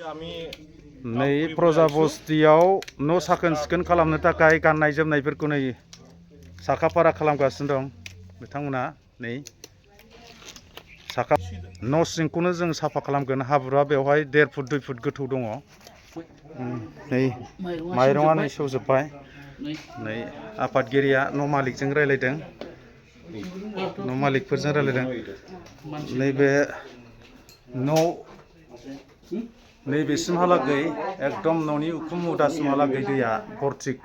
नै प्रजाबस्तियाव न' साखोन सिखोन खालामनो थाखाय गाननाय जोमनायफोरखौ नै साखा फारा खालामगासिनो दं बिथांमोना नै साखा न' सिंखौनो जों साफा खालामगोन हाब्रुआ बेवहाय 1.5 फुट 2 फुट गोथौ दङ नै माइरङा नै सेवजोब्बाय नै आफादगिरिया न' मालिकजों रायलायदों न' मालिकफोरजों रायलायदों नैबे नैबेसिमहालागै एकदम न'नि उखुम मुदासिमहालागै दैया भर्तिक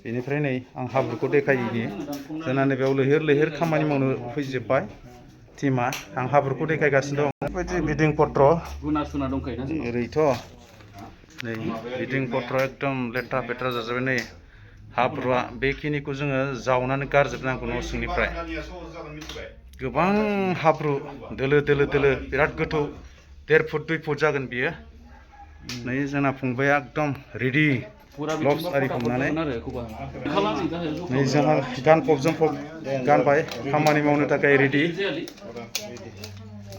बेनिफ्राय नै आं हाब्रुखौ देखायनि जोंना नैबेयाव लैहोर लैहोर खामानि मावनो फैजोब्बाय टिमा आं हाब्रुखौ देखायगासिनो दं बेबायदि बिदिं पत्र ओरैथ' नै बिदिं पत्र एकदम लेथ्रा फेथ्रा जाजोब्बाय नै हाब्रुआ बेखिनिखौ जोङो जावनानै गारजोबनांगौ न' सिंनिफ्राय गोबां हाब्रु दोलो दोलो दोलो बिराद गोथौ 1.5 फुट 2 फुट जागोन बियो नै जोंना फंबाया एकदम रेडि ग्लभ्स आरि हमनानै नै जोंहा गानफब जोमफब गानबाय खामानि मावनो थाखाय रेडि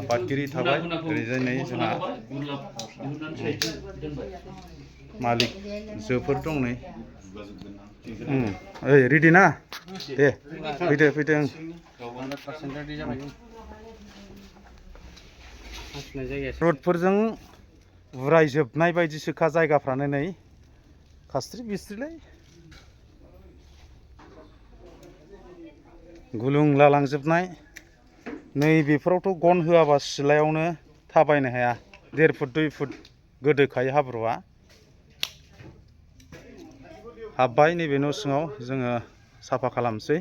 आफादगिरि थाबाय ओरैजाय नै जोंहा मालिक जोफोर दं नै ओइ रेडि ना दे फैदो रडफोरजों उरायजोबनाय बायदिसोखा जायगाफ्रानो नै खास्रि बिस्रिलाय गुलुं लालांजोबनाय नै बेफोरावथ' गन होआबा सिलायावनो थाबायनो हाया 1.5 फुट 2 फुट गोदोखायो हाब्रुआ हाबबाय नैबे न' सिङाव जोङो साफा खालामसै